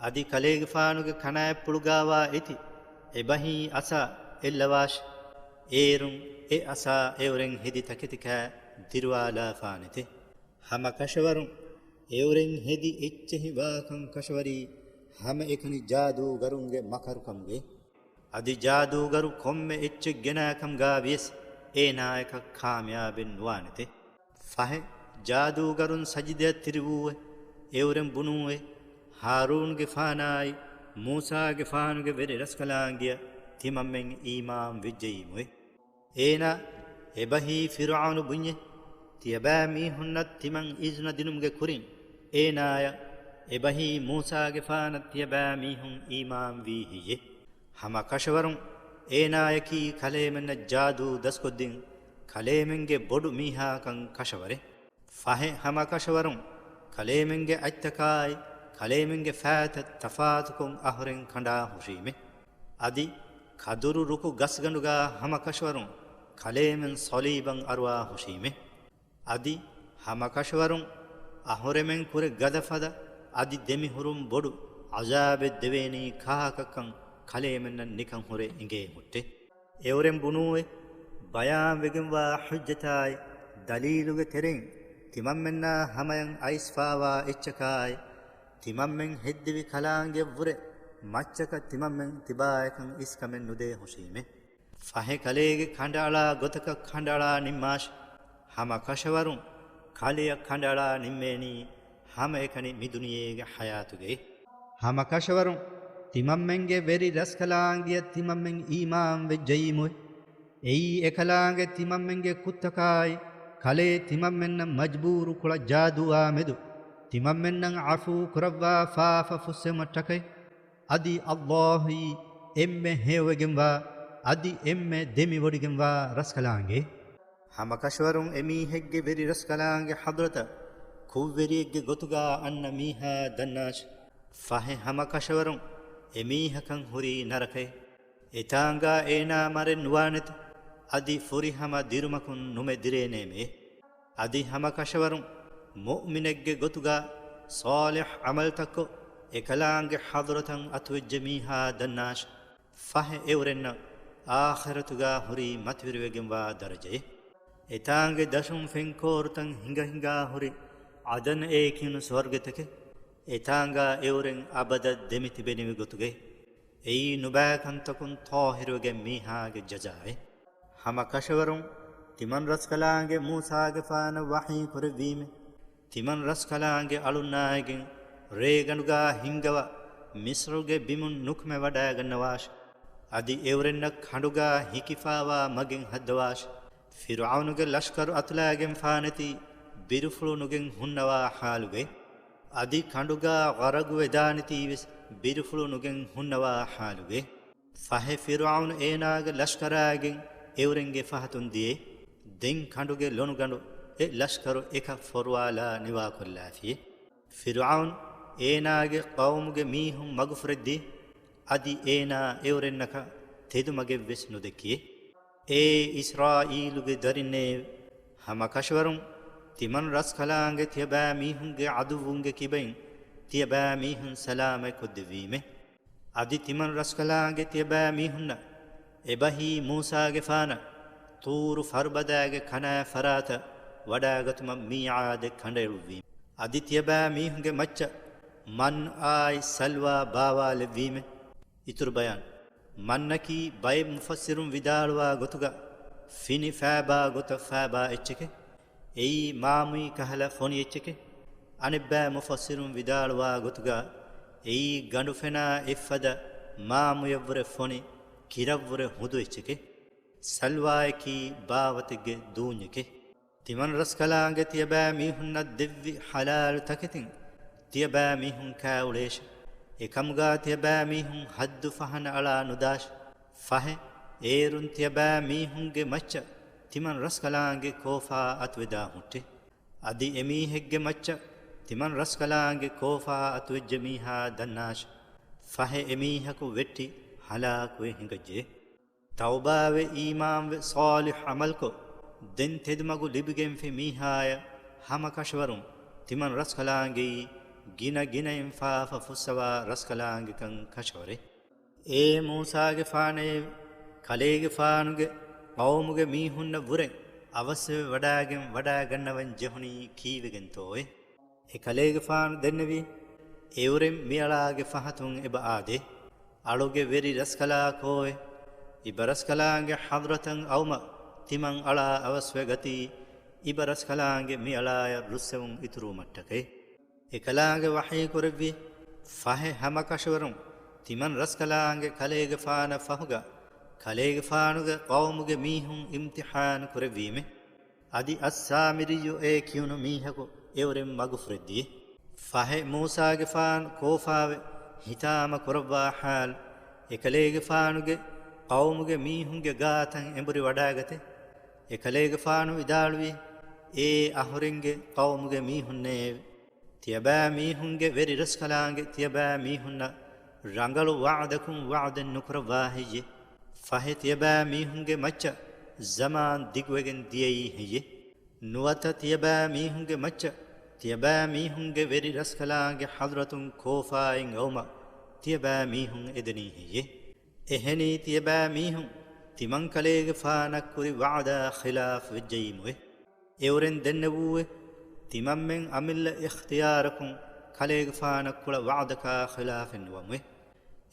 އަދި ކަލޭގެފާނުގެ ކަނާތްޕުޅުގާވާ އެތި އެބަހީ އަސާ އެއްލަވާށެ. އޭރުން އެ އަސާ އެއުރެން ހެދި ތަކެތިކާ ދިރުވާލާފާނެތެ. ހަމަ ކަށަވަރުން އެއުރެން ހެދި އެއްޗެހި ވާކަން ކަށަވަރީ ހަމައެކަނި ޖާދޫގަރުންގެ މަކަރުކަމުގެ. އަދި ޖާދޫގަރު ކޮންމެ އެއްޗެއް ގެނާކަމުގާ ވިޔަސް އޭނާޔަކަށް ކާމިޔާބެއް ނުވާނެތެ. ފަހެ ޖާދޫގަރުން ސަޖިދަޔަށް ތިރިވޫއެ، އެއުރެން ބުނޫއެ، ހާރޫނުގެފާނާއި މޫސާގެފާނުގެ ވެރި ރަސްކަލާނގެއަށް ތިމަންމެން އީމާން ވެއްޖައީމުއެ. އޭނާ އެބަހީ ފިރުޢައުނު ބުންޏެ، ތިޔަބައިމީހުންނަށް ތިމަން އިޒުނަ ދިނުމުގެ ކުރިން އޭނާޔަށް އެބަހީ މޫސާގެފާނަށް ތިޔަބައިމީހުން އީމާންވީ ހެއްޔެ؟ ހަމަ ކަށަވަރުން އޭނާޔަކީ ކަލޭމެންނަށް ޖާދޫ ދަސްކޮށްދިން ކަލޭމެންގެ ބޮޑު މީހާކަން ކަށަވަރެއް. ފަހެ ހަމަ ކަށަވަރުން ކަލޭމެންގެ އަތްތަކާއި ކަލޭމެންގެ ފައިތައް ތަފާތުކޮށް އަހުރެން ކަނޑާ ހުށީމެ. އަދި ކަދުރު ރުކު ގަސްގަނޑުގާ ހަމަ ކަށަވަރުން ކަލޭމެން ޞަލީބަށް އަރުވާ ހުށީމެ. އަދި ހަމަކަށަވަރުން އަހުރެމެން ކުރެ ގަދަ ފަދަ އަދި ދެމިހުރުން ބޮޑު ޢަޒާބެއް ދެވޭނީ ކާކަށްކަން ކަލޭމެންނަށް ނިކަން ހުރެ އިނގޭ ހުއްޓެ. އެއުރެން ބުނޫއެ، ބަޔާންވެގެންވާ ޙުއްޖަތާއި ދަލީލުގެ ތެރެއިން ތިމަންމެންނާ ހަމަޔަށް އައިސްފާވާ އެއްޗަކާއި، ތިމަންމެން ހެއްދެވި ކަލާނގެއަށްވުރެ މައްޗަކަށް ތިމަންމެން ތިބާއެކަން އިސްކަމެއް ނުދޭ ހުށީމެ. ފަހެ ކަލޭގެ ކަނޑައަޅާ ގޮތަކަށް ކަނޑައަޅާ ނިންމާށި. ހަމަ ކަށަވަރުން ކަލެއަށް ކަނޑައަޅާ ނިންމޭނީ ހަމައެކަނި މިދުނިޔޭގެ ޙަޔާތުގައި. ހަމަ ކަށަވަރުން ތިމަންމެންގެ ވެރި ރަސްކަލާނގެއަށް ތިމަންމެން އީމާންވެއްޖައީމުއެ. އެއީ އެކަލާނގެ ތިމަންމެންގެ ކުށްތަކާއި، ކަލޭ ތިމަންމެންނަށް މަޖްބޫރުކުޅަ ޖާދޫއާ މެދު ތިމަންމެންނަށް ޢަފޫ ކުރައްވާ ފާފަ ފުއްސެވުމަށްޓަކައި. އަދި ﷲ އީ އެންމެ ހެޔޮވެގެންވާ، އަދި އެންމެ ދެމިވޮޑިގެންވާ ރަސްކަލާނގެ. ހަމަކަށަވަރުން އެމީހެއްގެ ވެރި ރަސްކަލާނގެ ޙަޟްރަތަށް ކުށްވެރިއެއްގެ ގޮތުގާ އަންނަ މީހާ ދަންނާށި. ފަހެ ހަމަކަށަވަރުން އެމީހަކަށް ހުރީ ނަރަކައެއް. އެތާނގާ އޭނާ މަރެއް ނުވާނެތެ، އަދި ފުރިހަމަ ދިރުމަކުން ނުމެ ދިރޭނޭމެ. އަދި ހަމަކަށަވަރުން މުއުމިނެއްގެ ގޮތުގާ ޞާލިޙް ޢަމަލުތައްކޮށް އެކަލާނގެ ޙަޟްރަތަށް އަތުވެއްޖެ މީހާ ދަންނާށި. ފަހެ އެއުރެންނަށް އާޚިރަތުގާ ހުރީ މަތިވެރިވެގެންވާ ދަރަޖައެއް. އެތާނގެ ދަށުން ފެންކޯރުތަން ހިނގަ ހިނގާ ހުރި ޢަދަން އޭ ކިޔުނު ސުވަރުގެތަކެއް. އެތާނގާ އެއުރެން އަބަދަށް ދެމިތިބެނިވި ގޮތުގައި. އެއީ ނުބައިކަންތަކުން ޠާހިރުވެގެން މީހާގެ ޖަޒާއެއް. ހަމަ ކަށަވަރުން ތިމަން ރަސްކަލާނގެ މޫސާގެފާނަށް ވަޙީ ކުރެއްވީމެ. ތިމަން ރަސްކަލާނގެ އަޅުންނާއިގެން ރޭގަނޑުގާ ހިންގަވާ މިޞްރުގެ ބިމުން ނުކުމެ ވަޑައިގަންނަވާށި. އަދި އެއުރެންނަށް ކަނޑުގާ ހިކިފާވާ މަގެއް ހައްދަވާށި. ފިރުޢައުނުގެ ލަޝްކަރު އަތުލައިގެންފާނެތީ ބިރުފުޅު ނުގެން ހުންނަވާ ޙާލުގައި. އަދި ކަނޑުގާ ޣަރަގުވެދާނެތީވެސް ބިރުފުޅު ނުގެން ހުންނަވާ ޙާލުގައި. ފަހެ ފިރުޢައުނު އޭނާގެ ލަޝްކަރާގެން އެއުރެންގެ ފަހަތުން ދިޔައި، ދެން ކަނޑުގެ ލޮނުގަނޑު އެ ލަޝްކަރު އެކަށް ފޮރުވާލާ ނިވާކޮށްލާފިއެ. ފިރުޢައުނު އޭނާގެ ޤައުމުގެ މީހުން މަގުފުރެއްދިޔަ، އަދި އޭނާ އެއުރެންނަކަށް ތެދުމަގެއްވެސް ނުދެއްކިއެ. އޭ އިސްރާއީލުގެ ދަރިންނޭވެ! ހަމަ ކަށަވަރުން ތިމަން ރަސްކަލާނގެ ތިޔަބައިމީހުންގެ ޢަދުއްވުންގެ ކިބައިން ތިޔަބައިމީހުން ސަލާމަތް ކޮށްދެއްވީމެ. އަދި ތިމަން ރަސްކަލާނގެ ތިޔަބައިމީހުންނަށް އެބަހީ މޫސާގެފާނަށް ޠޫރު ފަރުބަދާގެ ކަނާތް ފަރާތަށް ވަޑައިގަތުމަށް މީޢާދެއް ކަނޑައެޅުއްވީމެ. އަދި ތިޔަބައިމީހުންގެ މައްޗަށް މަން އާއި ސަލްވާ ބާވާލެއްވީމެ. އިތުރު ބަޔާން. މަންނަކީ ބައެއް މުފައްސިރުން ވިދާޅުވާ ގޮތުގަ ފިނި ފައިބާ ގޮތަށް ފައިބާ އެއްޗެކެ. އެއީ މާމުއި ކަހަލަ ފޮނި އެއްޗެކެ. އަނެއްބައި މުފައްސިރުން ވިދާޅުވާ ގޮތުގަ އެއީ ގަނޑުފެނާ އެއްފަދަ މާމުޔަށްވުރެ ފޮނި ކިރަށްވުރެ ހުދު އެއްޗެކެ. ސަލްވާއަކީ ބާވަތެއްގެ ދޫންޏެކެ. ތިމަން ރަސްކަލާނގެ ތިޔަބައިމީހުންނަށް ދެއްވި ޙަލާލު ތަކެތިން ތިޔަބައިމީހުން ކާއުޅޭށި. އެކަމުގާ ތިޔަބައިމީހުން ޙައްދު ފަހަނަ އަޅާ ނުދާށި. ފަހެ، އޭރުން ތިޔަބައިމީހުންގެ މައްޗަށް ތިމަން ރަސްކަލާނގެ ކޯފާ އަތުވެދާ ހުއްޓެ. އަދި އެމީހެއްގެ މައްޗަށް ތިމަން ރަސްކަލާނގެ ކޯފާ އަތުވެއްޖެ މީހާ ދަންނާށި. ފަހެ އެމީހަކު ވެއްޓި ހަލާކުވެ ހިނގައްޖެ. ތައުބާވެ އީމާންވެ ޞާލިޙް ޢަމަލްކޮށް، ދެން ތެދުމަގު ލިބިގެންފި މީހާޔަށް ހަމަ ކަށަވަރުން ތިމަން ރަސްކަލާނގެއީ ގިނަ ގިނައިން ފާފަ ފުއްސަވާ ރަސްކަލާނގެކަން ކަށަވަރޭ. އޭ މޫސާގެފާނޭވެ! ކަލޭގެފާނުގެ ޤައުމުގެ މީހުންނަށް ވުރެ އަވަސްވެ ވަޑާގެން ވަޑާގަންނަވަން ޖެހުނީ ކީއްވެގެންތޯއޭ؟ އެކަލޭގެފާނު ދެންނެވީ، އެއުރެން މިއަޅާގެ ފަހަތުން އެބަ އާދޭ. އަޅުގެ ވެރި ރަސްކަލާކޯއެ؟ އިބަރަސްކަލާނގެ ޙަޟްރަތަށް އައުމަށް ތިމަން އަޅާ އަވަސްވެ ގަތީ، އިބަރަސްކަލާނގެ މިއަޅާޔަށް ރުއްސެވުން އިތުރުވުމަށްޓަކައި. އެކަލާނގެ ވަޙީ ކުރެއްވި، ފަހެ ހަމަ ކަށަވަރުން ތިމަން ރަސްކަލާނގެ ކަލޭގެފާނަށް ފަހުގަ، ކަލޭގެފާނުގެ ޤައުމުގެ މީހުން އިމްތިޙާނު ކުރެއްވީމެ. އަދި އައްސާމިރިއްޔު އޭ ކިޔުނު މީހަކު އެއުރެން މަގުފުރެއްދިޔަ. ފަހެ މޫސާގެފާނު ކޯފާވެ ހިތާމަ ކުރައްވާ ޙާލު، އެކަލޭގެފާނުގެ ޤައުމުގެ މީހުންގެ ގާތަށް އެނބުރި ވަޑާގަތެ. އެކަލޭގެފާނު ވިދާޅުވީ، އޭ އަހުރެންގެ ޤައުމުގެ މީހުންނޭވެ! ތިޔަބައިމީހުންގެ ވެރި ރަސްކަލާނގެ ތިޔަބައިމީހުންނަށް ރަނގަޅު ވަޢުދަކުން ވަޢުދެއް ނުކުރައްވާ ހެއްޔެ؟ ފަހެ ތިޔަބައިމީހުންގެ މައްޗަށް ޒަމާން ދިގުވެގެން ދިޔައީ ހެއްޔޭ؟ ނުވަތަ ތިޔަބައިމީހުންގެ މައްޗަށް ތިޔަބައިމީހުންގެ ވެރި ރަސްކަލާނގެ ޙަޟްރަތުން ކޯފާއިން އައުމަށް ތިޔަބައިމީހުން އެދެނީ ހެއްޔޭ؟ އެހެނީ ތިޔަބައިމީހުން ތިމަންކަލޭގެފާނަށް ކުރި ވަޢުދާ ޚިލާފް ވެއްޖައީމުވެ. އެއުރެން ދެންނެވޫއެވެ. ތިމަންމެން އަމިއްލަ އިޚްތިޔާރަކުން ކަލޭގެފާނަށް ކުޅަ ވަޢުދަކާ ޚިލާފެއް ނުވަމުވެ.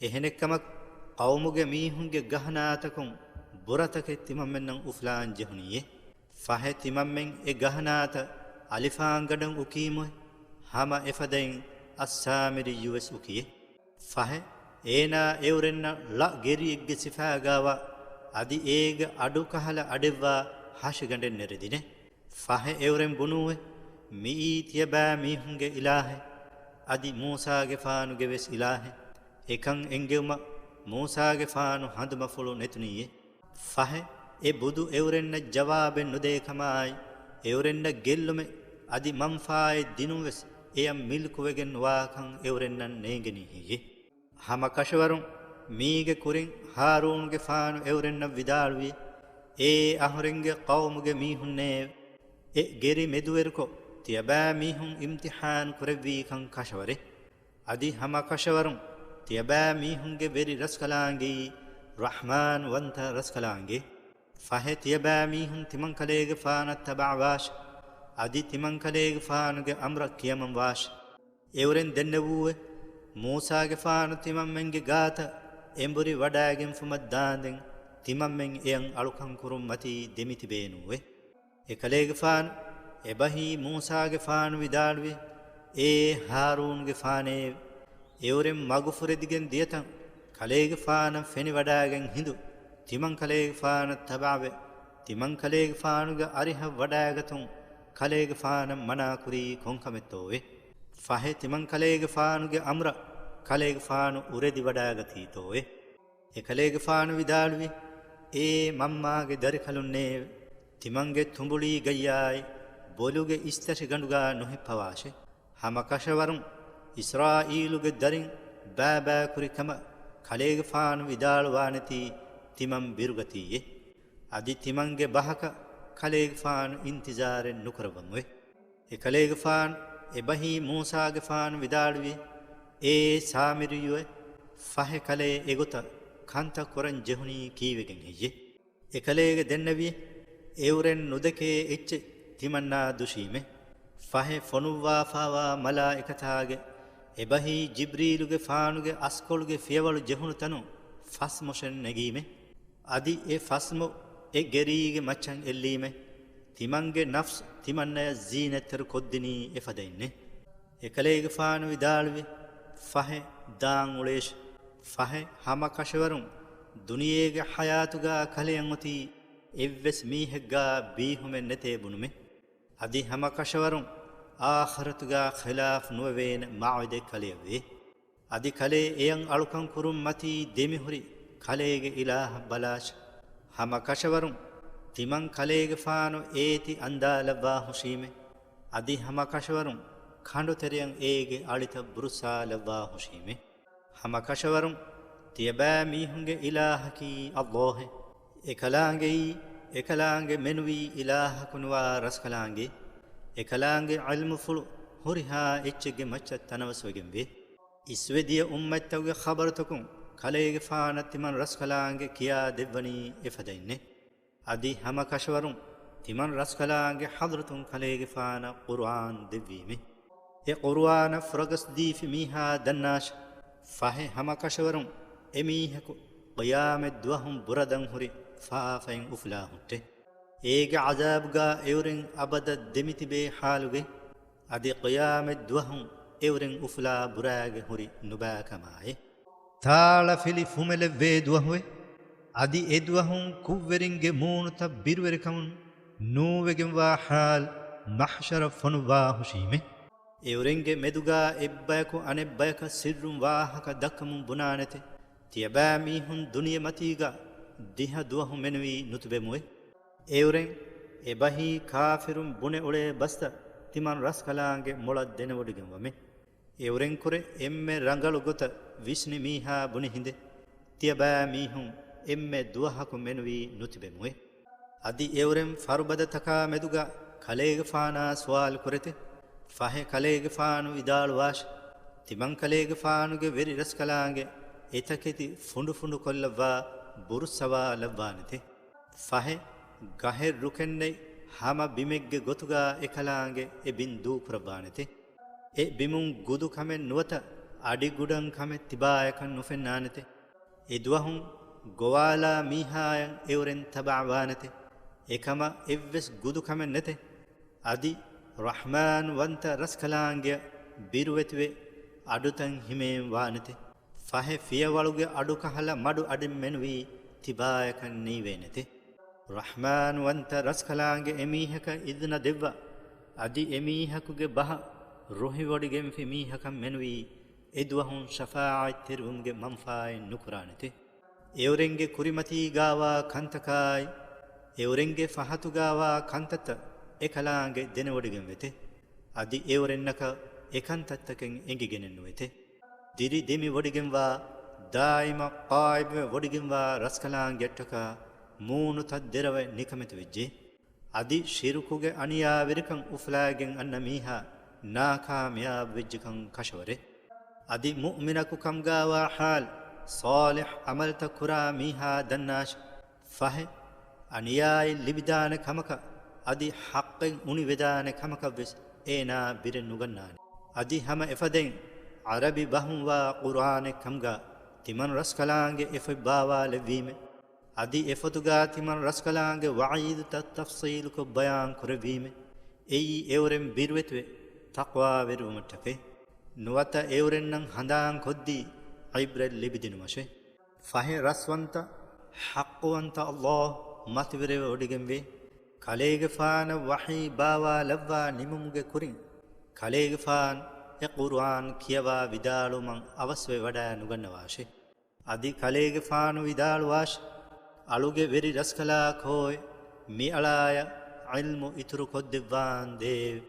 އެހެނެއްކަމަކު، ޤައުމުގެ މީހުންގެ ގަހަނާތަކުން ބުރަތަކެއް ތިމަންމެންނަށް އުފުލާން ޖެހުނީއެވެ. ފަހެ ތިމަންމެން އެ ގަހަނާތައް އަލިފާންގަނޑަށް އުކީމުވެ. ހަމަ އެފަދައިން އައްސާމިރިއްޔުވެސް އުކިއެވެ. ފަހެ، އޭނާ އެއުރެންނަށް ޅަ ގެރިއެއްގެ ސިފައިގާވާ، އަދި އޭގެ އަޑު ކަހަލަ އަޑެއްވާ ހަށިގަނޑެއް ނެރެދިނެ. ފަހެ އެއުރެން ބުނޫއެވެ. މިއީ ތިޔަބައިމީހުންގެ އިލާހެއް، އަދި މޫސާގެފާނުގެ ވެސް އިލާހެއް. އެކަން އެންގެވުމަށް މޫސާގެފާނު ހަނދުމަފުޅު ނެތުނީއެވެ. ފަހެ، އެ ބުދު އެއުރެންނަށް ޖަވާބެއް ނުދޭ ކަމާއި، އެއުރެންނަށް ގެއްލުމެއް އަދި މަންފާއެއް ދިނުން ވެސް އެޔަށް މިލްކުވެގެން ނުވާކަން އެއުރެންނަށް ނޭނގެނީ ހެއްޔޭ؟ ހަމަކަށަވަރުން މީގެ ކުރިން ހާރޫނުގެފާނު އެއުރެންނަށް ވިދާޅުވި، އޭ އަހުރެންގެ ޤައުމުގެ މީހުންނޭވެ! އެ ގެރި މެދުވެރިކޮށް، ތިޔަބައިމީހުން އިމްތިޙާން ކުރެއްވީކަން ކަށަވަރޭ. އަދި ހަމަކަށަވަރުން ތިޔަބައިމީހުންގެ ވެރި ރަސްކަލާނގެއީ ރަޙްމާން ވަންތަ ރަސްކަލާނގެ. ފަހެ ތިޔަބައިމީހުން ތިމަންކަލޭގެފާނަށް ތަބަޢަވާށި، އަދި ތިމަންކަލޭގެފާނުގެ އަމްރަށް ކިޔަމަންވާށި. އެއުރެން ދެންނެވޫއެވެ. މޫސާގެފާނު ތިމަންމެންގެ ގާތަށް އެނބުރި ވަޑައިގެންފުމަށް ދާންދެން، ތިމަންމެން އެޔަށް އަޅުކަން ކުރުން މަތީ ދެމިތިބޭނޫއެވެ. އެކަލޭގެފާނު އެބަހީ މޫސާގެފާނު ވިދާޅުވި، އޭ ހާރޫނުގެފާނޭވެ! އެއުރެން މަގުފުރެދިގެން ދިޔަތަން ކަލޭގެފާނަށް ފެނިވަޑައިގެން ހިނދު، ތިމަންކަލޭގެފާނަށް ތަބަޢަވެ، ތިމަންކަލޭގެފާނުގެ އަރިހަށް ވަޑައިގަތުން ކަލޭގެފާނަށް މަނާކުރީ ކޮންކަމެއްތޯވެ؟ ފަހެ ތިމަންކަލޭގެފާނުގެ އަމްރަށް ކަލޭގެފާނު އުރެދިވަޑައިގަތީތޯވެ؟ އެކަލޭގެފާނު ވިދާޅުވި، އޭ މަންމާގެ ދަރިކަލުންނޭވެ! ތިމަންގެ ތުނބުޅީގައްޔާއި ބޮލުގެ އިސްތަށިގަނޑުގާ ނުހިއްޕަވާށޭ. ހަމަކަށަވަރުން އިސްރާއީލުގެ ދަރިން ބައިބައިކުރި ކަމަށް ކަލޭގެފާނު ވިދާޅުވާނެތީ ތިމަން ބިރުގަތީއޭ. އަދި ތިމަންގެ ބަހަކަށް ކަލޭގެފާނު އިންތިޒާރެއް ނުކުރައްވަމުވެ. އެކަލޭގެފާނު އެބަހީ މޫސާގެފާނު ވިދާޅުވި، އޭ ސާމިރިއްޔުއޭ! ފަހެ ކަލޭ އެގޮތަށް ކަންތައް ކުރަން ޖެހުނީ ކީއްވެގެން ހެއްޔެވެ؟ އެކަލޭގެ ދެންނެވިއެވެ. އެއުރެން ނުދެކޭ އެއްޗެއް ތިމަންނާ ދުށީމެވެ. ފަހެ ފޮނުއްވާފާވާ މަލާއިކަތާގެ އެބަހީ ޖިބްރީލުގެފާނުގެ އަސްކޮޅުގެ ފިޔަވަޅު ޖެހުނު ތަނުން ފަސްމޮށެއް ނެގީމެވެ. އަދި އެ ފަސްމޮށް އެ ގެރީގެ މައްޗަށް އެއްލީމެވެ. ތިމަންގެ ނަފްސު ތިމަންނަޔަށް ޒީނަތްތެރި ކޮށްދިނީ އެފަދައިންނެވެ. އެކަލޭގެފާނު ވިދާޅުވި، ފަހެ ދާން އުޅޭށި. ފަހެ ހަމަކަށަވަރުން ދުނިޔޭގެ ޙަޔާތުގާ ކަލެއަށް އޮތީ އެއްވެސް މީހެއްގާ ބީހުމެއް ނެތޭ ބުނުމެވެ. އަދި ހަމަކަށަވަރުން އާޚިރަތުގާ ޚިލާފް ނުވެވޭނެ މައުއިދެއް ކަލެއަށް ވޭ. އަދި ކަލޭ އެޔަށް އަޅުކަން ކުރުން މަތީ ދެމިހުރި ކަލޭގެ އިލާހަށް ބަލާށި. ހަމަކަށަވަރުން ތިމަން ކަލޭގެފާނު އޭތި އަންދާލައްވާ ހުށީމެވެ. އަދި ހަމަކަށަވަރުން ކަނޑުތެރެއަށް އޭގެ އަޅިތައް ބުރުއްސާލައްވާ ހުށީމެވެ. ހަމަކަށަވަރުން ތިޔަބައިމީހުންގެ އިލާހަކީ އައްލާހެވެ. އެކަލާނގެއީ، އެކަލާނގެ މެނުވީ އިލާހަކު ނުވާ ރަސްކަލާނގެ. އެކަލާނގެ ޢިލްމުފުޅު ހުރިހާ އެއްޗެއްގެ މައްޗަށް ތަނަވަސްވެގެންވޭ. އިސްވެދިޔަ އުއްމަތްތަކުގެ ޚަބަރުތަކުން ކަލޭގެފާނަށް ތިމަން ރަސްކަލާނގެ ކިޔާ ދެއްވަނީ އެފަދައިންނެވެ. އަދި ހަމަކަށަވަރުން ތިމަން ރަސްކަލާނގެ ޙަޟްރަތުން ކަލޭގެފާނަށް ޤުރުއާން ދެއްވީމެވެ. އެ ޤުރުއާނަށް ފުރަގަސް ދީފި މީހާ ދަންނާށި. ފަހެ ހަމަކަށަވަރުން އެމީހަކު ޤިޔާމަތް ދުވަހުން ބުރަދަން ހުރި ފާފައިން އުފުލާ ހުއްޓެވެ. އޭގެ ޢަޛާބުގާ އެއުރެން އަބަދަށް ދެމިތިބޭ ޙާލުގައި، އަދި ޤިޔާމަތް ދުވަހުން އެއުރެން އުފުލާ ބުރައިގެން ހުރި ނުބައިކަމާއި. ތާޅަފިލި ފުމެލެއްވޭ ދުވަހުވެ، އަދި އެދުވަހުން ކުށްވެރިންގެ މޫނުތައް ބިރުވެރިކަމުން ނޫވެގެންވާ ޙާލު މަޙްޝަރަށް ފޮނުއްވާ ހުށީމެވެ. އެއުރެންގެ މެދުގާ އެއްބަޔަކު އަނެއްބަޔަކަށް ސިއްރުން ވާހަކަ ދައްކަމުން ބުނާނެތެ، ތިޔަބައިމީހުން ދުނިޔެމަތީގަ ދިހަ ދުވަހު މެނުވީ ނުތިބެމުވެ. އެއުރެން އެބަހީ ކާފިރުން ބުނެ އުޅޭ ބަސްތައް ތިމަން ރަސްކަލާނގެ މޮޅަށް ދެނެވޮޑިގެންވަމެ. އެއުރެންކުރެ އެންމެ ރަނގަޅު ގޮތަށް ވިސްނި މީހާ ބުނި ހިނދެ، ތިޔަބައިމީހުން އެންމެ ދުވަހަކު މެނުވީ ނުތިބެމުވެ. އަދި އެއުރެން ފަރުބަދަތަކާ މެދުގަ ކަލޭގެފާނާ ސުވާލު ކުރެތެ. ފަހެ ކަލޭގެފާނު ވިދާޅުވާށި، ތިމަން ކަލޭގެފާނުގެ ވެރި ރަސްކަލާނގެ އެތަކެތި ފުނޑުފުނޑު ކޮށްލައްވާ ބުރުއްސަވާ ލައްވާނެތެ. ފަހެ ގަހެއް ރުކެއްނެތް ހަމަ ބިމެއްގެ ގޮތުގަ އެކަލާނގެ އެ ބިން ދޫކުރައްވާނެތެ. އެ ބިމުން ގުދު ކަމެއް ނުވަތަ އަޑިގުޑަން ކަމެއް ތިބާޔަކަށް ނުފެންނާނެތެ. އެ ދުވަހުން ގޮވާލާ މީހާޔަށް އެއުރެން ތަބާވާނެތެ. އެކަމަށް އެއްވެސް ގުދު ކަމެއް ނެތެ. އަދި ރަޙްމާން ވަންތަ ރަސްކަލާނގެއަށް ބިރުވެތިވެ އަޑުތައް ހިމޭން ވާނެތެ. ފަހެ ފިޔަވަޅުގެ އަޑުކަހަލަ މަޑު އަޑެއް މެނުވީ ތިބާޔަކަށް ނީވޭނެތެ. ރަޙްމާން ވަންތަ ރަސްކަލާނގެ އެމީހަކަށް އިޒުނަ ދެއްވާ، އަދި އެމީހަކުގެ ބަހަށް ރުހިވޮޑިގެންފި މީހަކަށް މެނުވީ އެ ދުވަހުން ޝަފާޢަތްތެރިވުމުގެ މަންފާއެއް ނުކުރާނެތެ. އެއުރެންގެ ކުރިމަތީގާވާ ކަންތަކާއި، އެއުރެންގެ ފަހަތުގާވާ ކަންތައްތައް އެކަލާނގެ ދެނެވޮޑިގެންވެތެ. އަދި އެއުރެންނަކަށް އެކަންތައްތަކެއް އެނގިގެނެއްނުވެތެ. ދިރި ދެމިވޮޑިގެންވާ، ދާއިމަށް ޤާއިމްވެ ވޮޑިގެންވާ ރަސްކަލާނގެއަށްޓަކާ މޫނުތައް ދެރަވެ ނިކަމެތިވެއްޖެ. އަދި ޝިރުކުގެ އަނިޔާވެރިކަން އުފުލާގެން އަންނަ މީހާ ނާކާމިޔާބު ވެއްޖެކަން ކަށަވަރެއް. އަދި މުއުމިނަކު ކަމުގާވާ ޙާލު، ޞާލިޙް ޢަމަލުތައް ކުރާ މީހާ ދަންނާށި. ފަހެ، އަނިޔާއެއް ލިބިދާނެ ކަމަކަށް، އަދި ޙައްޤެއް އުނިވެދާނެ ކަމަކަށްވެސް އޭނާ ބިރެއް ނުގަންނާނެ. އަދި ހަމަ އެފަދައިން ޢަރަބި ބަހުންވާ ޤުރްއާނެއް ކަމުގާ ތިމަން ރަސްކަލާނގެ އެފޮތް ބާވާލެއްވީމެ. އަދި އެފޮތުގާ ތިމަން ރަސްކަލާނގެ ވަޢީދުތައް ތަފްޞީލުކޮށް ބަޔާން ކުރެއްވީމެ. އެއީ އެއުރެން ބިރުވެތިވެ ތަޤްވާވެރިވުމަށްޓަކައި. ނުވަތަ އެއުރެންނަށް ހަނދާން ކޮށްދީ ޢިބްރަތް ލިބިދިނުމަށެ. ފަހެ ރަސްވަންތަ، ޙައްޤުވަންތަ ﷲ މަތިވެރިވެ ވޮޑިގެންވޭ. ކަލޭގެފާނަށް ވަޙީ ބާވާލައްވާ ނިމުމުގެ ކުރިން، ކަލޭގެފާނު އެ ޤުރްއާން ކިޔަވާ ވިދާޅުވުމަށް އަވަސްވެ ވަޑައި ނުގަންނަވާށެ. އަދި ކަލޭގެފާނު ވިދާޅުވާށި، އަޅުގެ ވެރި ރަސްކަލާކޯއެ، މިއަޅާޔަށް ޢިލްމު އިތުރު ކޮށްދެއްވާން ދޭވެ.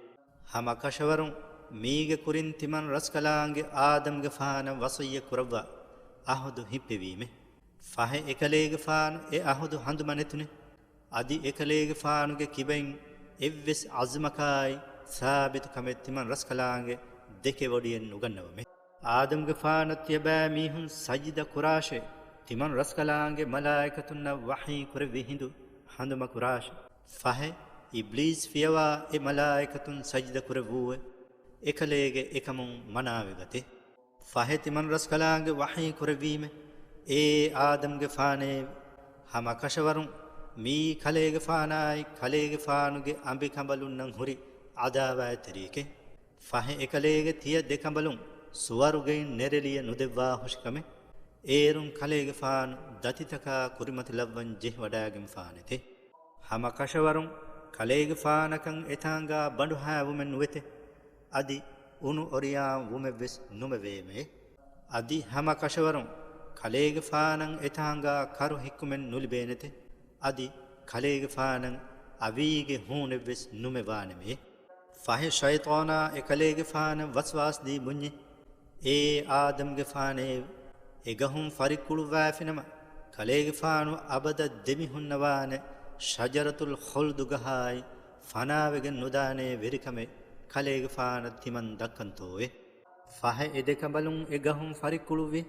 ހަމަ ކަށަވަރުން މީގެ ކުރިން ތިމަން ރަސްކަލާނގެ އާދަމްގެފާނަށް ވަޞިއްޔަތް ކުރައްވާ އަހުދު ހިއްޕެވީމެ. ފަހެ އެކަލޭގެފާނު އެ އަހުދު ހަނދުމަ ނެތުނެ. އަދި އެކަލޭގެފާނުގެ ކިބައިން އެއްވެސް ޢަޒުމަކާއި ސާބިތު ކަމެއް ތިމަން ރަސްކަލާނގެ ދެކެވޮޑިއެއް ނުގަންނަވަމެ. އާދަމްގެފާނަށް ތިޔަބައިމީހުން ސަޖިދަ ކުރާށޭ، ތިމަން ރަސްކަލާނގެ މަލާއިކަތުންނަށް ވަޙީ ކުރެއްވި ހިނދު ހަނދުމަ ކުރާށޭ. ފަހެ އިބްލީސް ފިޔަވާ އެ މަލާއިކަތުން ސަޖިދަ ކުރެއްވޫއެ، އެކަލޭގެ އެކަމުން މަނާވެގަތެ. ފަހެ ތިމަން ރަސްކަލާނގެ ވަޙީ ކުރެއްވީމެ، އޭ އާދަމްގެފާނޭ، ހަމަ ކަށަވަރުން މީ ކަލޭގެފާނާއި ކަލޭގެފާނުގެ އަނބިކަނބަލުންނަށް ހުރި ޢަދާވާތްތެރިއެކޭ. ފަހެ އެކަލޭގެ ތިޔަ ދެކަނބަލުން ސުވަރުގެއިން ނެރެލިޔަ ނުދެއްވާ ހުށިކަމެއް. އޭރުން ކަލޭގެފާނު ދަތިތަކާ ކުރިމަތިލައްވަން ޖެހިވަޑައިގެންފާނެތެ. ހަމަ ކަށަވަރުން ކަލޭގެފާނަކަށް އެތާނގާ ބަނޑުހައިވުމެއް ނުވެތެ. އަދި އުނު އޮރިޔާން ވުމެއްވެސް ނުމެވޭމެ. އަދި ހަމަ ކަށަވަރުން ކަލޭގެފާނަށް އެތާނގާ ކަރު ހިއްކުމެއް ނުލިބޭނެތެ. އަދި ކަލޭގެފާނަށް އަވީގެ ހޫނެއްވެސް ނުމެވާނެމެ. ފަހެ ޝައިޠާނާ އެކަލޭގެފާނަށް ވަސްވާސްދީ ބުންޏެ، އޭ އާދަމްގެފާނޭ، އެގަހުން ފަރިއްކުޅުއްވާފިނަމަ، ކަލޭގެފާނު އަބަދަށް ދެމިހުންނަވާނެ ޝަޖަރަތުލް ޚުލްދު ގަހާއި ފަނާވެގެން ނުދާނޭ ވެރިކަމެއް ކަލޭގެފާނަށް ތިމަން ދައްކަންތޯއެ؟ ފަހެ އެ ދެކަނބަލުން އެ ގަހުން ފަރިއްކުޅުއްވި.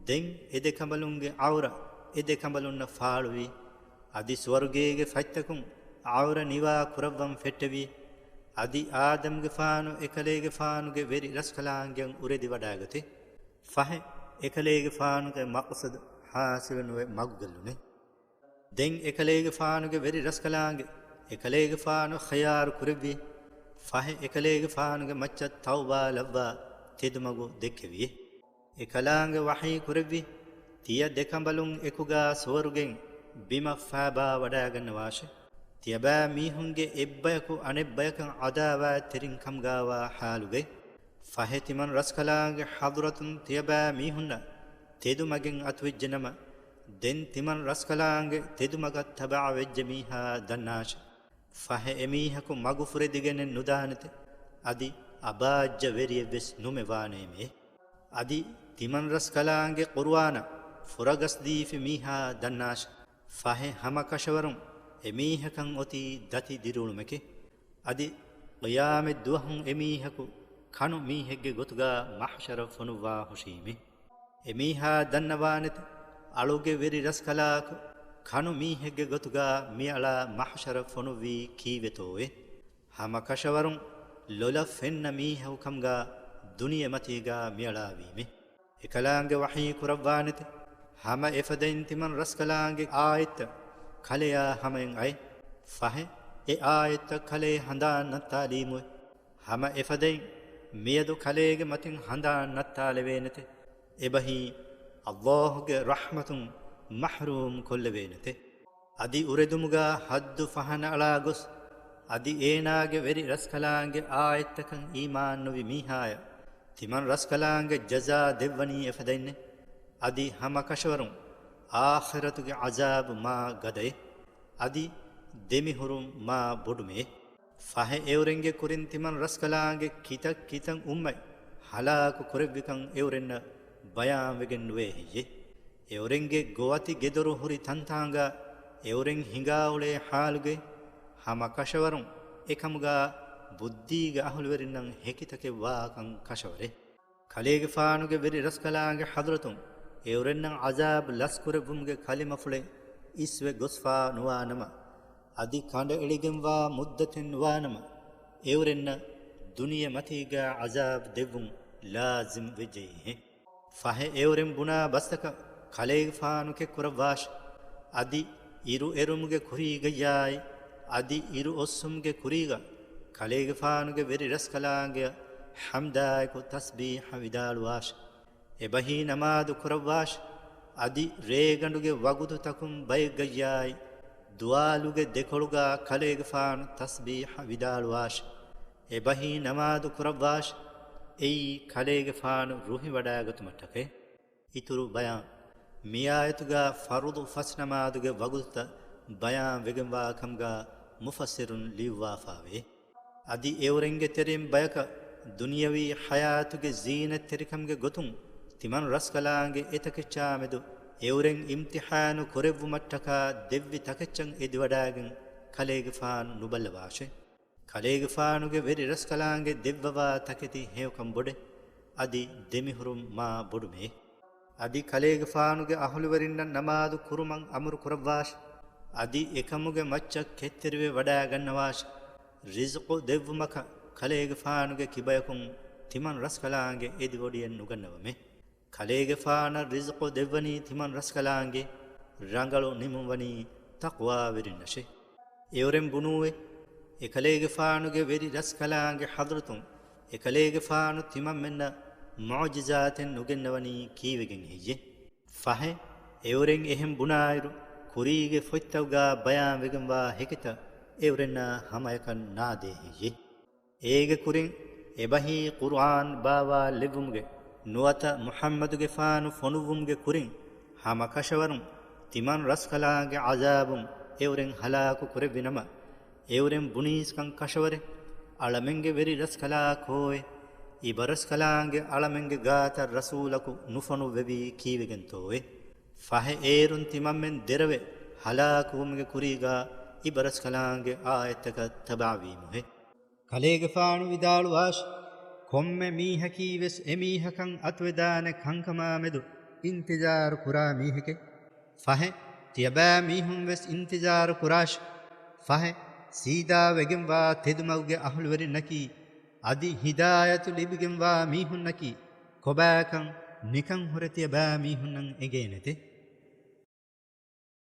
ދެން އެ ދެކަނބަލުންގެ ޢައުރަ އެ ދެކަނބަލުންނަށް ފާޅުވި. އަދި ސުވަރުގޭގެ ފަތްތަކުން ޢައުރަ ނިވާ ކުރައްވަން ފެއްޓެވި. އަދި އާދަމްގެފާނު އެކަލޭގެފާނުގެ ވެރި ރަސްކަލާނގެއަށް އުރެދިވަޑައިގަތެ. ފަހެ އެކަލޭގެފާނުގެ މަޤްޞަދު ޙާޞިލުނުވެ މަގުގައްލުނެ. ދެން އެކަލޭގެފާނުގެ ވެރި ރަސްކަލާނގެ އެކަލޭގެފާނު ޚިޔާރު ކުރެއްވި. ފަހެ އެކަލޭގެފާނުގެ މައްޗަށް ތައުބާ ލައްވާ ތެދުމަގު ދެއްކެވި. އެކަލާނގެ ވަޙީ ކުރެއްވި، ތިޔަ ދެކަނބަލުން އެކުގާ ސުވަރުގެއިން ބިމަށް ފާބާ ވަޑައިގަންނަވާށެ. ތިޔަބައިމީހުންގެ އެއްބަޔަކު އަނެއްބަޔަކަށް ޢަދާވާތްތެރިން ކަމުގާވާ ޙާލުގައި. ފަހެ ތިމަން ރަސްކަލާނގެ ޙަޟްރަތުން ތިޔަބައިމީހުންނަށް ތެދުމަގެއް އަތުވެއްޖެނަމަ، ދެން ތިމަން ރަސްކަލާނގެ ތެދުމަގަށް ތަބަޢަވެއްޖެ މީހާ ދަންނާށެ. ފަހެ އެމީހަކު މަގުފުރެދިގެނެއް ނުދާނެތެ، އަދި އަބާއްޖަ ވެރިއެއްވެސް ނުމެވާނޭމެ. އަދި ތިމަން ރަސްކަލާނގެ ޤުރުއާނަށް ފުރަގަސްދީފި މީހާ ދަންނާށެ. ފަހެ ހަމަކަށަވަރުން އެމީހަކަށް އޮތީ ދަތި ދިރިއުޅުމެކޭ. އަދި ޤިޔާމަތް ދުވަހުން އެމީހަކު ކަނު މީހެއްގެ ގޮތުގާ މަޙްޝަރަށް ފޮނުއްވާ ހުށީމޭ. އެމީހާ ދަންނަވާނެތެ، އަޅުގެ ވެރި ރަސްކަލާކޮ ކަނު މީހެއްގެ ގޮތުގާ މިއަޅާ މަޙްޝަރަށް ފޮނުއްވީ ކީއްވެތޯއޭ؟ ހަމަ ކަށަވަރުން ލޮލަށް ފެންނަ މީހަކު ކަމުގާ ދުނިޔެމަތީގާ މިއަޅާވީމޭ. އެކަލާނގެ ވަޙީ ކުރައްވާނެތެ، ހަމަ އެފަދައިން ތިމަން ރަސްކަލާނގެ އާޔަތްތައް ކަލެޔާ ހަމައިން އައި. ފަހެ، އެ އާޔަތްތައް ކަލޭ ހަނދާން ނައްތާލީމުއެ. ހަމަ އެފަދައިން މިއަދު ކަލޭގެ މަތިން ހަނދާން ނައްތާލެވޭނެތެ. އެބަހީ، އައްލާހުގެ ރަޙްމަތުން މަޙްރޫމް ކޮށްލެވޭނެތެ. އަދި އުރެދުމުގާ ޙައްދު ފަހަނައަޅާ ގޮސް، އަދި އޭނާގެ ވެރި ރަސްކަލާނގެ އާޔަތްތަކަށް އީމާންނުވި މީހާޔަށް ތިމަން ރަސްކަލާނގެ ޖަޒާ ދެއްވަނީ އެފަދައިންނެ. އަދި ހަމަ ކަށަވަރުން އާޚިރަތުގެ ޢަޒާބު މާ ގަދައެ. އަދި ދެމިހުރުން މާ ބޮޑުމޭ. ފަހެ އެއުރެންގެ ކުރިން ތިމަން ރަސްކަލާނގެ ކިތައް ކިތައް އުއްމަތް ހަލާކު ކުރެއްވިކަން އެއުރެންނަށް ބަޔާންވެގެން ނުވޭ ހެއްޔޭ؟ އެއުރެންގެ ގޮވަތި ގެދޮރު ހުރި ތަންތާނގާ އެއުރެން ހިނގާ އުޅޭ ޙާލުގެ ހަމަ ކަށަވަރުން އެކަމުގާ ބުއްދީގެ އަހުލުވެރިންނަށް ހެކިތަކެއް ވާކަން ކަށަވަރޭ. ކަލޭގެފާނުގެ ވެރި ރަސްކަލާނގެ ޙަޟްރަތުން އެއުރެންނަށް ޢަޒާބު ލަސްކުރެއްވުމުގެ ކަލިމަފުޅެއް އިސްވެ ގޮސްފާ ނުވާނަމަ، އަދި ކަނޑައެޅިގެންވާ މުއްދަތެއް ނުވާނަމަ، އެއުރެންނަށް ދުނިޔެ މަތީގާ ޢަޒާބު ދެއްވުން ލާޒިމް ވެއްޖައީހެ. ފަހެ އެއުރެން ބުނާ ބަސްތަކަށް ކަލޭގެފާނު ކެއްކުރައްވާށި. އަދި އިރު އެރުމުގެ ކުރީގައްޔާއި، އަދި އިރު އޮއްސުމުގެ ކުރީގަ ކަލޭގެފާނުގެ ވެރި ރަސްކަލާނގެއަށް ޙަމްދާއެކު ތަސްބީޙަ ވިދާޅުވާށި. އެބަހީ ނަމާދު ކުރައްވާށި. އަދި ރޭގަނޑުގެ ވަގުތުތަކުން ބައެއްގައްޔާއި، ދުވާލުގެ ދެކޮޅުގާ ކަލޭގެފާނު ތަސްބީޙަ ވިދާޅުވާށި. އެބަހީ ނަމާދު ކުރައްވާށި. އެއީ ކަލޭގެފާނު ރުހިވަޑާގަތުމަށްޓަކައި. އިތުރު ބަޔާން. މިއާޔަތުގާ ފަރުޟު ފަސް ނަމާދުގެ ވަގުތުތައް ބަޔާން ވެގެންވާ ކަމުގާ މުފައްސިރުން ލިޔުއްވާފާވޭ. އަދި އެއުރެންގެ ތެރެއިން ބަޔަކަށް ދުނިޔަވީ ޙަޔާތުގެ ޒީނަތްތެރިކަމުގެ ގޮތުން ތިމަން ރަސްކަލާނގެ އެތަކެއްޗާމެދު އެއުރެން އިމްތިޙާނު ކުރެއްވުމަށްޓަކާ ދެއްވި ތަކެއްޗަށް އެދިވަޑާގެން ކަލޭގެފާނު ނުބައްލަވާށޭ. ކަލޭގެފާނުގެ ވެރި ރަސްކަލާނގެ ދެއްވަވާ ތަކެތި ހެޔޮކަން ބޮޑެ، އަދި ދެމިހުރުން މާ ބޮޑުމޭ. އަދި ކަލޭގެފާނުގެ އަހުލުވެރިންނަށް ނަމާދު ކުރުމަށް އަމުރު ކުރައްވާށި. އަދި އެކަމުގެ މައްޗަށް ކެތްތެރިވެ ވަޑާގަންނަވާށި. ރިޒުޤު ދެއްވުމަކަށް ކަލޭގެފާނުގެ ކިބަޔަކުން ތިމަން ރަސްކަލާނގެ އެދިވޮޑިއެއް ނުގަންނަވަމޭ. ކަލޭގެފާނަށް ރިޒުޤު ދެއްވަނީ ތިމަން ރަސްކަލާނގެ، ރަނގަޅު ނިމުންވަނީ ތަޤްވާވެރިންނަށޭ. އެއުރެން ބުނޫއެ، އެކަލޭގެފާނުގެ ވެރި ރަސްކަލާނގެ ޙަޟްރަތުން އެކަލޭގެފާނު ތިމަންމެންނަށް މުޢުޖިޒާތެއް ނުގެންނަވަނީ ކީއްވެގެން ހެއްޔޭ؟ ފަހެ، އެއުރެން އެހެން ބުނާއިރު، ކުރީގެ ފޮތްތަކުގާ ބަޔާންވެގެންވާ ހެކިތައް އެއުރެންނާ ހަމަޔަކަށް ނާދޭ ހެއްޔޭ؟ އޭގެ ކުރިން އެބަހީ ޤުރުއާން ބާވާލެއްވުމުގެ ނުވަތަ މުޙައްމަދުގެފާނު ފޮނުއްވުމުގެ ކުރިން ހަމަކަށަވަރުން ތިމަން ރަސްކަލާނގެ ޢަޒާބުން އެއުރެން ހަލާކު ކުރެއްވި ނަމަ، އެއުރެން ބުނީސްކަން ކަށަވަރެއް، އަޅަމެންގެ ވެރި ރަސްކަލާކޯއޭ؟ އިބަރަސްކަލާނގެ އަޅަމެންގެ ގާތަށް ރަސޫލަކު ނުފޮނުއްވެވީ ކީއްވެގެންތޯއޭ؟ ފަހެ އޭރުން ތިމަންމެން ދެރަވެ ހަލާކުވުމުގެ ކުރީގާ އިބަރަސްކަލާނގެ އާޔަތްތަކަށް ތަބާވީމުހޭ. ކަލޭގެފާނު ވިދާޅުވާށި، ކޮންމެ މީހަކީ ވެސް އެމީހަކަށް އަތުވެދާނެ ކަންކަމާމެދު އިންތިޒާރު ކުރާ މީހެކޭ. ފަހެ، ތިޔަބައިމީހުން ވެސް އިންތިޒާރު ކުރާށި. ފަހެ، ސީދާ ވެގެންވާ ތެދުމަގުގެ އަހުލުވެރިންނަކީ، އަދި ހިދާޔަތު ލިބިގެންވާ މީހުންނަކީ، ކޮބާކަން ނިކަން ހުރެ ތިޔަބައިމީހުންނަށް އެނގޭނެތެ.